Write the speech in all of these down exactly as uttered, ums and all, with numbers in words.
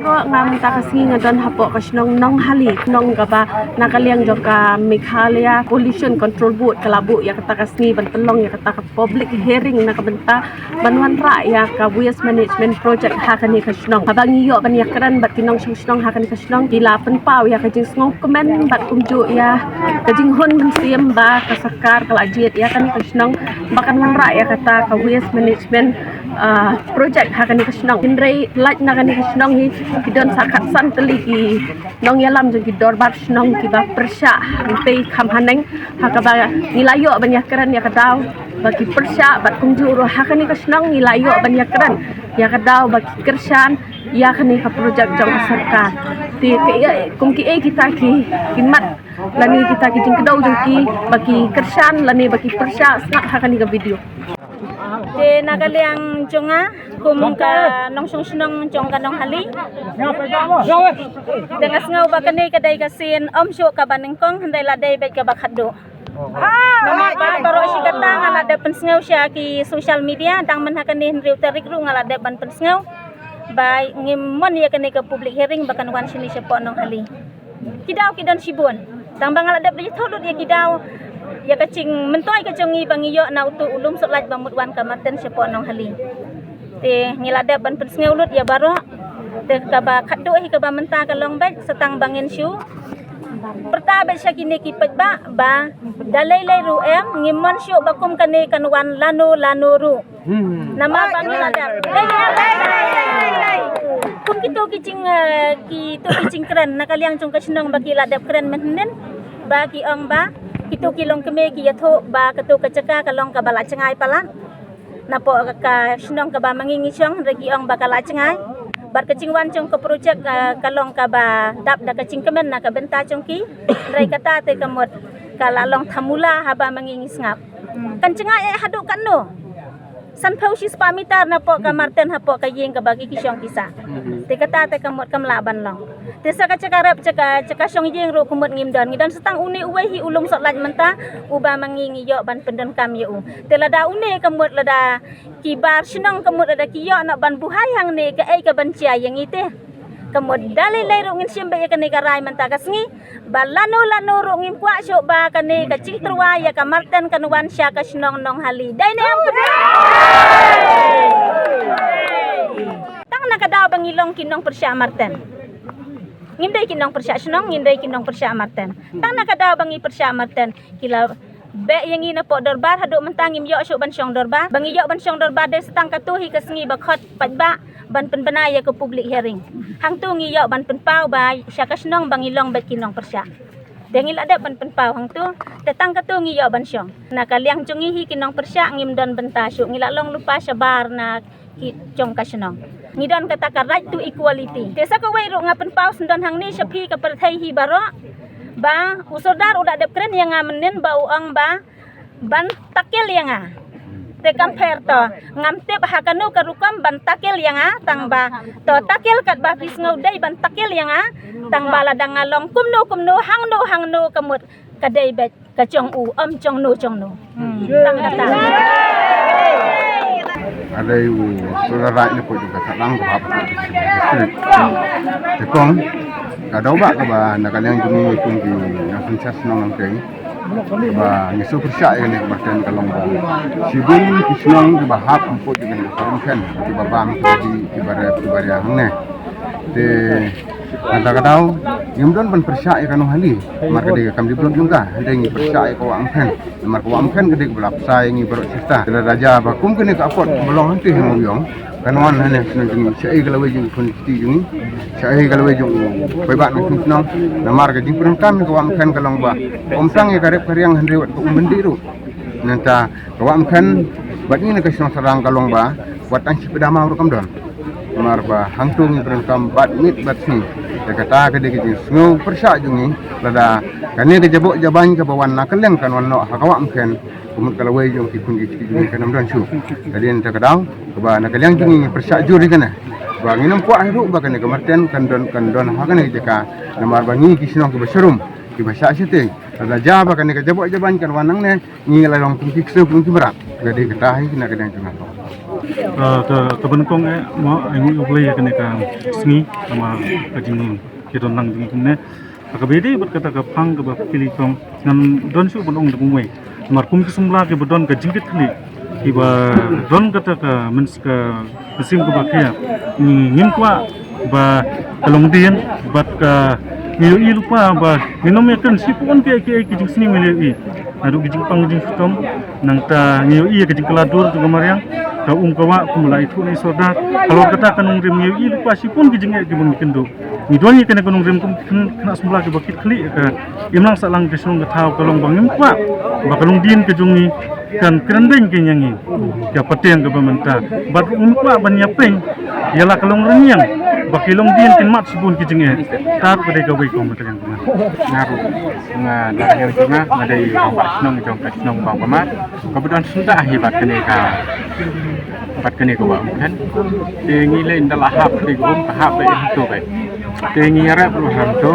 Nga mynta ka sngi nga don hapoh ka shnong Nonghali, shnong kaba na ka liang jong ka Meghalaya Pollution Control Board ka la buh ïa kata ka sngi ban pynlong ïa kata ka public hearing na ka bynta ban wanrah ïa ka waste management project ha kane ka shnong. Haba ngi ïoh ban ïakren bad ki nongshong shnong ha kane ka shnong, ki la pynpaw ïa ka jingsngewkmen bad kumjuh ïa ka jinghun mynsiem ba ka sorkar ka la jied ïa kane ka shnong ba kan wanrah ïa kata ka waste management, ah, project ha kane ka shnong. Hynrei lait na kane ka shnong hi ki don sa khatsan tylli ki nongïalam jong ki dorbar shnong kiba pyrshah hangtei kham haneng, ha kaba ngi la ïoh ban ïakren ïa ka daw ba ki pyrshah bad kumjuh ruh ha kane ka shnong ngi la ïoh ban ïakren ïa ka daw ba ki kyrshan ïa kane ka project jong ka sorkar. Te ki, kum kiei kita ki, ki mat lane kita ki jingkdew jong ki ba ki kyrshan lane ba ki pyrshah sngap ha kane ka video. Te na ka liang jong nga kum ka nongshong shnong jong ka Nonghali, te nga sngew ba kane ka dei ka sien ym shuh kaba nyngkong, hynrei la dei beit kaba khatduh. Namar ba baroh shi katta nga la dep pynsngew sha ki social media, dang myn ha kane hynriew tarik ruh nga la dep ban pynsngew ba ngim mon ïa kane ka public hearing ba kan wan shane shapoh Nonghali. Ki daw ki don shibun. Tang ba nga la dep ïathuh lut ïa ki daw ïa ka jingmyntoi ka jong ngi ba ngi ïoh na uto u lum sohlait ba mut wan ka Marten shapoh Nonghali. Te ngi la dep ban pynsngew lut ïa baroh. Te kaba khatduh hi kaba mynta ka long beit sa tang ba ngin shu pyrta beit sha kine ki paidbah ba da lei lei ruh em, ngim mon shuh ba kum kane kan wan lano lano ruh. Namar ba ngi la dep. Kum kito ki jing, eh, kito ki jingkren na ka liang jong ka shnong ba ki la dep kren mynhynnin ba ki ong ba kito ki longkmie ki ïathuh ba kato ka jaka ka long kaba la jngai palat. Napoh ka shnong kaba ma ngi ngi shong, hynrei ki ong ba ka la jngai. Bad ka jingwan jong ka projek, eh, ka long kaba dap da ka jingkmen na ka bynta jong ki. Hynrei kata te ka mut ka la long thamula haba ma ngi ngi sngap. Kan jngai eh haduh katno? Sanphew shispah mitar napoh ka Marten hapoh ka ïing kaba ki ki shong ki sah. Te kata te ka mut kam lah ban long. Te sa ka jaka rep jaka, jaka shong ïing ruh ka mut ngim don. Ngi don sa tang une uwei hi u lum sohlait mynta uba ma ngi ngi ïoh ban pyndonkam ïa u. Te lada une ka mut, lada ki bar shnong ka mut lada ki ïoh noh ban buhai hangne kaei kaban jia ïa ngi te. Ka mut da lei lei ruh ngin shim beit ïa kane ka rai mynta ka sngi. Ba lano lano ruh ngim kwah shuh ba kane ka jingtyrwa ïa ka Marten kan wan sha ka shnong Nonghali. Dei ne em? Tang na ka daw ba ngi long ki nongpyrshah Marten. Ngim dei ki nongpyrshah shnong, ngim dei ki nongpyrshah Marten. Tang na ka daw ba ngi pyrshah Marten, ki la beh ïa ngi napoh dorbar, haduh mynta ngim ïoh shuh ban shong dorbar. Ba ngi ïoh ban shong dorbar dei sa tang kato hi ka sngi ba khot paidbah ban pynbna ïa ka public hearing. Hangto ngi ïoh ban pynpaw ba sha ka shnong ba ngi long beit ki nongpyrshah. Te ngi la dep ban pynpaw hangto, te tang kato ngi ïoh ban shong. Na ka liang jong ngi hi ki nongpyrshah ngim don bynta shuh, ngi la long lypa shabar na ki jong ka shnong. Ngi don kata ka right to equality. Te sa kawei ruh nga pynpaw sngewdon hangne sha phi ka pyrthei hi baroh ba u sordar u da dep kren ïa nga mynnin ba u ong ba ban tackle ïa nga. Te kam pher to, ngam tip ha kano ka rukom ban tackle ïa nga, tang ba to tackle katba phi sngew dei ban tackle ïa nga, tang ba lada nga long kumno kumno, hangno hangno ka mut ka dei beit ka jong u, ym jong no jong no. Tang kata. Are u sura rai ne poi ka lang ka hap. Te kong ka daw ba ka ba na ka liang jong ngi kum ki nang sensas nang nang teng. Ba ngi shu pyrshah ïa kane ka Marten ka long ba shibun ki shnong kiba hap hapoh jong kane ka forum khen, kiba bam, kiba dih, kiba rep, kiba ria hangne. Te mynta ka daw ngim don ban pyrshah ïa ka Nonghali. Namar ka dei ka kam dei blot jong ka, hynrei ngi pyrshah ïa ka Wah Umkhen. Namar ka Wah Umkhen ka dei kaba la pyrshah ïa ngi baroh shisha. Te lada jia ba kum kane ka apot ba long hangtei ha Mawïong. Kan wan hangne shnong jong ngi, shaei ka lawei jong u khun kti jong ngi, shaei ka lawei jong u paidbah nongshong shnong. Namar ka jingpyndonkam ka Wah Umkhen ka long ba ym tang ïa ka rep ka riang hynrei wat ka um byndi ruh. Nangta ka Wah Umkhen bad ngi na ka shnong Sarang ka long ba wat tang shi pida maw ruh kam don. Namar ba hangto ngi pyndonkam bad miet bad sngi. Te kata ka dei ka jingsngew pyrshah jong ngi, lada kane ka jaboh jaban kaba wan na ka liang kan wan noh ha ka Wah Umkhen. Ka mut ka lawei jong ki khun ki kti jong ngi kan ym don shuh. Ka dei na kata ka daw kaba na ka liang jong ngi ngi pyrshah jur ïa kane. Ba ngin ym kwah hi ruh ba kane ka Marten kan don, kan don ha kane ka jaka. Namar ba ngi ki shnong kiba sharum, kiba shah shatei. Lada jia ba kane ka jaboh jaban kan wan nangne, ngi la long kum ki ksiew kum ki mrad. Ka dei kata hi na ka liang jong nga. Ka ka ka ban kong eh mo ai ngi ublei ya kane ka sngi kama ka jing ki don lang jing kumne. Ka ba dei bad kata ka phang ka ba pili kong ngan don shu ban ong da kumwei. Mar kum ki sumla ki ba don ka jingkit khli ki ba don kata ka mens ka mesim ka ba kia ngi ngim kwah ba ka long dien bad ka ngi ïohi lypa ba ngi nym ïa kan shipun ki ki ki jingsngi ngi ïohi. Naduh ki jingpang jingshitom nangta ngi ïohi ka jingkylla dur jong ka mariang ka um ka wah kum la ithuh na i sordar. Halor kata ka nongrim ngi ïohi lypa shipun ki jingeh ki bun ki kynduh. Ngi don ïa kane ka nongrim kum khynnah sumla ki ba kit khlieh ka imlang sahlang ka shnong ka thaw ka long ba ngim kwah ba ka long dien ka jong ngi kan kren beiñ ka ïa ngi ka pateng ka ba mynta. Bad ruh ngim kwah ban ïa peiñ ïa la ka long rynïeng ba ki long dien kin mat shibun ki jingeh. Ta ruh ka dei kawei kong ka teng ka nga ruh nga da ka ïa jong nga nga dei rangbah shnong jong ka shnong Bangpamar. Ka ba don sngewthuh hi bad kane ka bad kane ka wah Umkhen. Te ngi leh da la hap te ka um ka hap ba hangto ba te ngi ïarap ruh hangto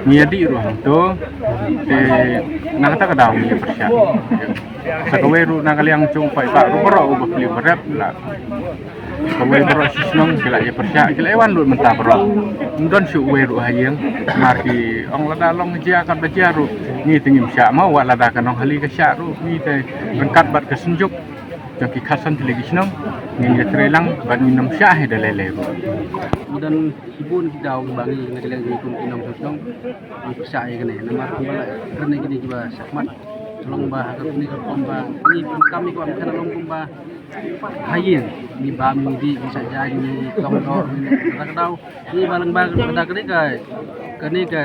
ngi ïadih ruh hangto. Te na kata ka daw ngi ïa pyrshah. Sa kawei ruh na ka liang jong paidbah ruh baroh u ba plie ba rep la. Kawei baroh shi shnong ki la ïa pyrshah ki la ïa wan lut mynta baroh. Ym don shu uwei ruh ha ïing. Mar ki ong lada long jia kat ba jia ruh ngi te ngim shah mo wat lada ka nonghali ka shah ruh ngi te ryngkat bad ka synjuk jong ki khatsan tylli ki shnong ngi ïa trei lang bad ngin ym shah hi da lei lei ruh. Ngi don shibun ki daw ki ba ngi na ka liang jong ngi kum ki nongshong shnong ngi pyrshah ïa kane namar kumba la kren ïa kine ki ba shakmat. Long ba ha kane ka rukom ba ngi pyrkhat ïa ka ba kan long kumba ha ïing ngi bam ngi dih ngi sa ja ngi tong doh ngi na ka daw. Ngi ba lang ba da kane ka kane ka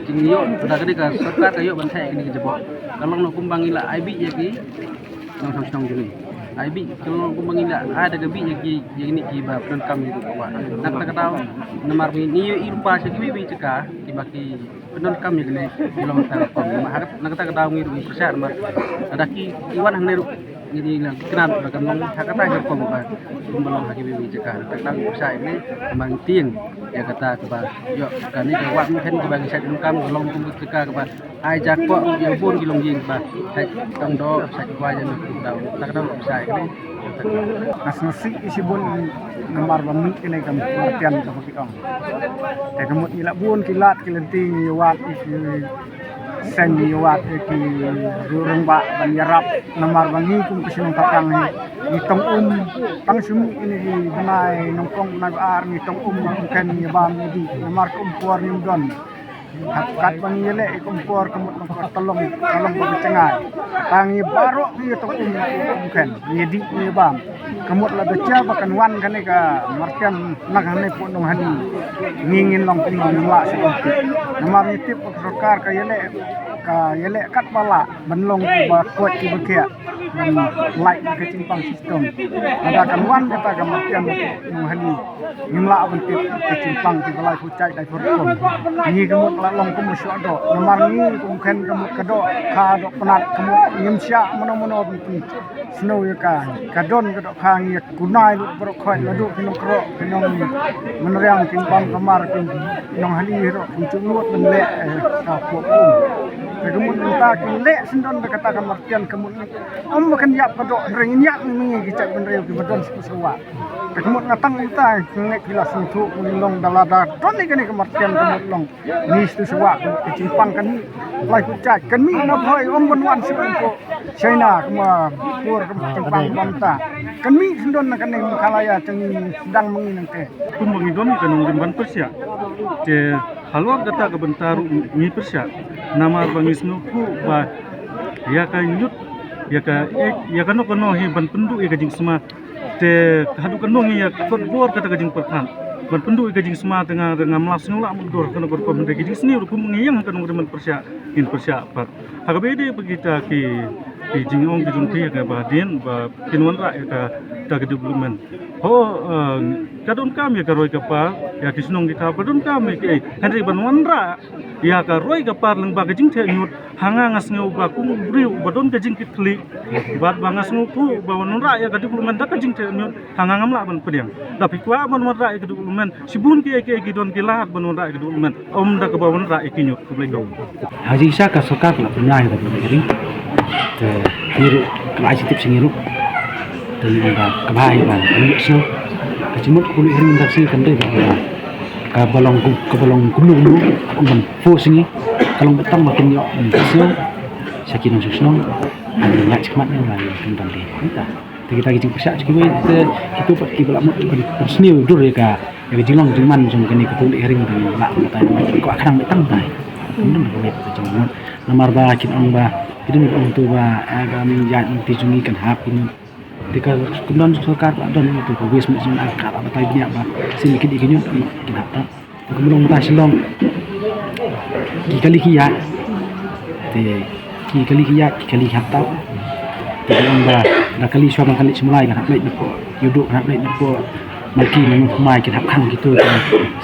jingïoh da kane ka sorkar ka ïoh ban theh kane ka jabok. Ka long na kumba ngi la ai bih ïa ki nongshong shnong jong ngi. Ai bih ka long kumba ngi la ai da ka bih ïa ki ïa kine ki ba pyndonkam ïa ka ba na kata ka daw. Namar ngi ngi ïohi lypa sha kiwei kiwei jaka kiba ki pyndonkam ïa kane ki long kata ka rukom. Namar ha kata na kata ka daw ngi ruh ngi pyrshah namar lada ki ki wan hangne ruh ngi ngi la kynad ba kan long ha kata ka rukom ba kumba long ha kiwei kiwei jaka. Kata ngi pyrshah ïa kane namar ngi tieng ïa kata kaba ïoh kane ka wah Umkhen kaba ngi shait pyndonkam ka long kum ka jaka kaba ai jakpoh ïa bun ki longïing ba shait tong doh shait kwai ïa na ka daw. Kata ka daw ngi pyrshah ïa kane. Nga sngewsih shibun namar ba mih kane ka martian kaba ki ong. Te ka mut ngi la bun ki lad ki lynti ngi wad ïa ki seng ngi wad ïa ki riew rangbah ban ïarap namar ba ngi kum ka shnong Patang ngi tong um tang shu mih kine ki bnai nyngkong bnai ba ar ngi tong um Umkhen ngi bam ngi dih namar ka um por ngim don. Hap kat ba ngi ïaleh ïa ka um por ka mut ka por ka long ka long ba ka jngai. Tang ngi baroh ngi tong um Umkhen ngi dih ngi bam. Ka mut lada jia ba kan wan kane ka martian na kane ka nonghali ngi ngin long pynlong ngi wah sha ka um. Namar ngi tip ba ka sorkar ka ïaleh ka ïaleh kat ba lah ban long kiba koit kiba khiah ban lait ka jingpang system. Lada kan wan kata ka martian nonghali ngim lah ban tip ka jingpang kiba lai pyrshah dei pyrkhat. Ngi ka mut la long kum shuwa doh. Namar ngi kum khen ka mut ka doh kha doh pnat ka mut ngim shah mano mano ban pynsngew ïa ka. Ka don ka doh kha ngi ïa kunai lut baroh khoit naduh ki nongkroh ki nongmynriang ki bam kamar ki nonghali ruh ki jumut ban leh ka pok um. Te ka mut mynta ki leh sendon da kata ka martian ka mut ym ba kan ïap ka doh hynrei ngin ïap ngi ki jait bynriew ki ba don sha ka sawah. Te ka mut nga tang mynta ngi ki la sngewthuh ngi long da lada don ïa kane ka martian ka mut long. Ni stu shuwa ka jingpang kan mih lai pyrshah kan mih na Bhoi ym ban wan shuwa ko China kama por kama jingpang ban ta kan mih sendon na kane Meghalaya jong ngi dang mangi nangte. Kum ba ngi don ka nongrim ban pyrshah te halor kata ka bynta ruh ngi pyrshah namar ba ngi sngewthuh ba ïa ka ñiut ïa ka ïa kano kano hi ban pynduh ïa ka jingsma. Te haduh kano ngi ïa kot bor kata ka jingpyrkhat ban pynduh ïa ka jingsma te nga ngam lah sngewlah lama dur kano ka rukom hynrei ka jingsniew rukom ngi ïeng ha ka nongrim ban pyrshah ngin pyrshah pat. Ha kaba ïadei bad kita ki ki jingong ki jong ki ïa kaba dien ba kin wanrah ïa kata ka development. Ho ka donkam ïa ka roi ka par ïa ki shnong ki thaw ka donkam ïa ki hynrei ban wanrah ïa ka roi ka par lyngba ka jingtheh ñiut. Ha nga nga sngew ba kum u briew ba don ka jingkitkhlieh bad ba nga sngewthuh ba wanrah ïa ka development da ka jingtheh ñiut. Ha nga ngam lah ban pdiang da phi kwah ban wanrah ïa ka development shibun ki ïa ki ïa ki don ki lad ban wanrah ïa ka development ym da kaba wanrah ïa ki ñiut khublei kong. Ha jingsa ka sorkar la pynïaid da ka development te ki ruh la ai sitip sing ruh. Te ïa ka bha ïa ka ïoh snow. Ka jingmut ka pule hering da shi kan dei ba ka ba long kum ka ba long kumno kumno ong ban force ngi. Ka long ba tang ba kin ïoh snow. Sha ki nongshong shnong. Ngi ïa chikmat ngi la kin ban dei. Te kita ki jingpyrshah jong kiwei te kito pat kiba la mut ban sniew dur ïa ka ïa ka jinglong jingman jong kane ka pule hering te la mut ai ko khnang ba tang tai. Kumno ka mut ka jingmut. Namar ba kin ong ba ki dang ong tu ba ka mi ïa ngi ti jong ngi kan hap kin Te ka kumno sorkar ka don tu ka wis mi sum ka la batai bniah ba sim ki di ki nyut ki hap ta. Ka kumno mynta Shillong ki kali ki ïa. Te ki kali ki ïa ki kali ki hap ta. Te ka long ba da kali shwa ba kali shmlai ka hap leit napo. Yudu ka hap leit napo. Malki nang mai ki hap khang ki tu.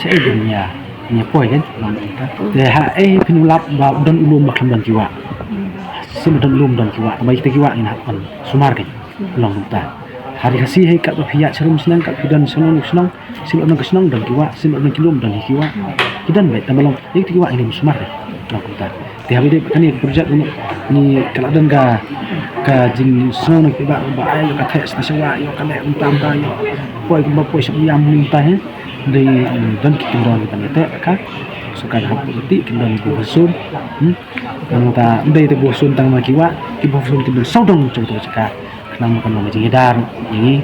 Sa ei dunia. Nia poi kan. Te ha ei phin lap ba don ulum ba khlem don ki wa. Sim don ulum don ki wa. Ba kita ki wa ngin hap kan. Sumar kan. Long kumta. Hari hasi hai kat ba phi ïa sharum shnong kat phi don shnong shnong. Sim don ka shnong don ki wa, sim don ki lum don ki wa. Ki don bai tama long. Ïa ki wa ini musmar. Long kumta. Te ha bai dei kane project ni ni ka la don ka ka jingsngew na ki ba ba ai ka thai sa shawa ïa ka le kumta kumta ïa. Poi kumba poi sha ïa kumta he. Dei don ki kyndon ki tang te ka. So ka hap ki kyndon ki ba sun. Hmm. Nangta dei te ba sun tang ma ki wa, ki ba sun ki don saw dong jong to ka. Khnang ba kan long ka jingïadar ïa ngi.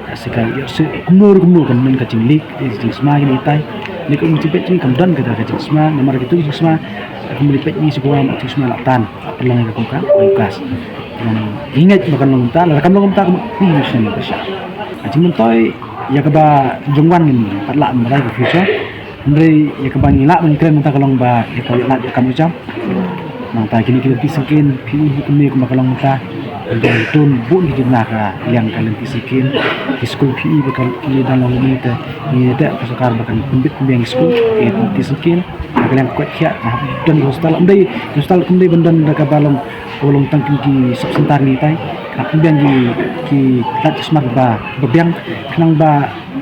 Ka sika ïa se kumno kumno kan long ka jinglik ïa ka jingsma ïa ngi tai. Ni ka ung jingpeit jong ngi kam don ka da ka jingsma namar kito ki jingsma ka mali peit ngi sikuwa ma jingsma la tan. Ka long ïa ka kum ka bai kas. Ngi ngeit ba kan long ta la kam long ta kum ni ni shen ka sha. Ka jingmyntoi ïa kaba jong wan ngin pat la am rai ka future. Hynrei ïa kaba ngi lah ban kren mynta ka long ba ïa ka ïa lad ïa ka mujam. Nangta kine ki lynti syngkien phi i hi kumne kumba ka long mynta. Hynrei tun bun ki jingna ka liang ka lynti syngkien. Ki skul phi i ba ka ki dang long mynta. Ngi te ka sorkar ba kan pynbit pynbiang ki skul ki lynti syngkien. Ka liang ka koit khiah ka hap don ki hostel. Hynrei ki hostel kumne ban don da kaba long ka long tang ki sub center ngi tai. Ka hap pynbiang ki ki lad ki sumar ba ba biang khnang ba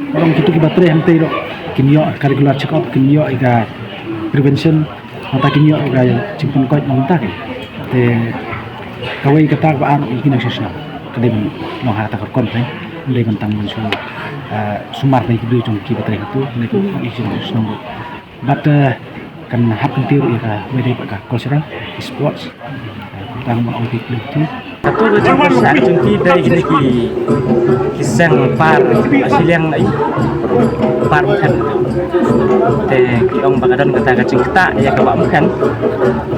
Ba long kito kiba trei hangtei ruh kin ïoh ka regular check up, kin ïoh ïa ka prevention, nangta kin ïoh ïa ka jingpynkoit nangta ki. Te kawei kata kaba ar ïa ki nongshong shnong. Ka dei ban long ha kata ka rukom te. Dei ban tang ban shu, eh, sumar na ki briew jong kiba trei hato, na ki nongshong shnong ruh. Bad, eh, kan hap kyntiew ruh ïa ka wei dei bad ka cultural, sports. Eh, kumta ngan ong ïa ki. Kato ka jingpyrshah jong ki dei kine ki, ki seng par shiliang na i par mkhen. Te ki ong ba ka don kata ka jingktah ïa ka ba mkhen.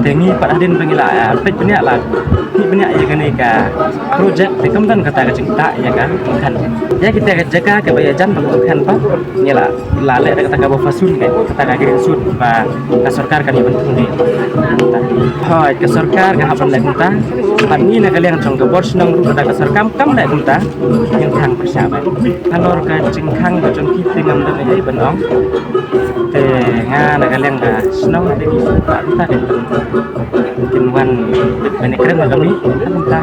Te ngi pat hadien ba ngi la, eh, peit bniah la, peit bniah ïa kane ka project te kam don kata ka jingktah ïa ka mkhen. Ïa kita ka jaka kaba ïajan ba ka mkhen ba ngi la la leh da kata ka buffer zone ka, kata ka green zone ba ka sorkar kan ïa bynta ne. Hooid, ka sorkar ka hap ban leh kumta. Bad ngi na ka liang jong ka bor shnong ruh da ka sorkar kam leh kumta. Ngin khang pyrshah ba halor ka jingkhang ka jong ki te ngam da ei ban ong. Te nga na ka liang ka shnong te ngi shu ba kumta ka kin wan bad ne kren ma kami kumta.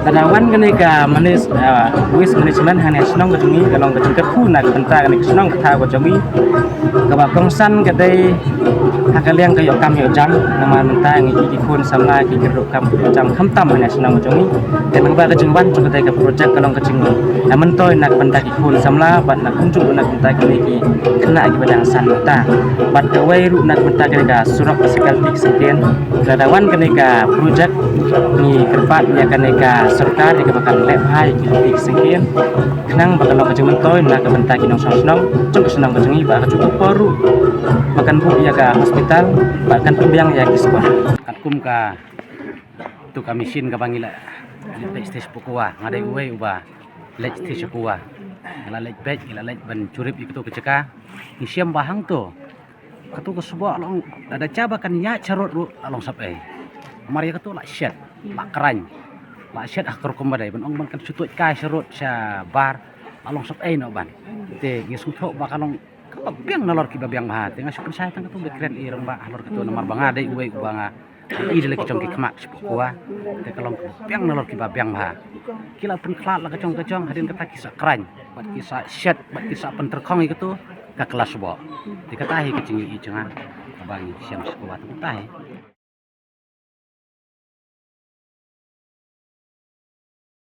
Lada wan kane ka manis, ah, waste management ha ne shnong ka jong ngi ka long ka jingkyrkhu na ka bynta kane ka shnong ka thaw ka jong ngi. Kaba kongsan ka dei ha ka liang ka ïoh kam ïoh jam namar mynta ngi ki khun samla ki kyrduh kam ïoh jam khamtam ha ne shnong ka jong ngi. Te nangba ka jingwan jong ka dei ka project ka long ka jing, ah, myntoi na ka bynta ki khun samla bad na kumjuh na ka bynta kine ki khynnah kiba dang san mynta. Bad kawei ruh na ka bynta kane ka surok ka Sakalti Syngkien. Lada wan kane ka project ngi kyrpad ïa kane ka sorkar ïa kaba kan leh bha ïa ki lynti ki syngkien. Khnang ba ka long ka jingmyntoi na ka bynta ki nongshong shnong jong ka shnong ka jong ngi ba ha kajuh ka por ruh ba kan buh ïa ka hospital ba kan pynbiang ïa ki skul. Katkum katu ka machine kaba ngi la leit beit sha Pohkua, nga dei uwei uba leit sha Pohkua. Ngi la leit beit, ngi la leit ban jurip ïa katu ka jaka. Ngi shem ba hangto Katu ka sboh la ong, lada jia ba kan ïaid sha rud ruh la long sap ei. Namar ïa katu la shet, la kren, la shet ha ka rukom ba dei ban ong ban kan shu tuid kai sha rud sha bar la long sap ei noh ban. Te ngi sngewthuh ba ka long kaba biang nalor kiba biang bha. Te nga shu pynshai tang katu ba kren i rangbah halor katu namar ba nga dei uwei uba nga i da la ki jong ki khmat sha Pohkua. Te ka long kaba biang nalor kiba biang bha. Ki la pynkhlad la ka jong ka jong hadien kata ki sa kren bad ki sa shet bad ki sa pyntyrkhong ïa katu. Ka klas sboh. Te kata hi ka jingïohi jong nga kaba ngi shem sha Pohkua te kata hi.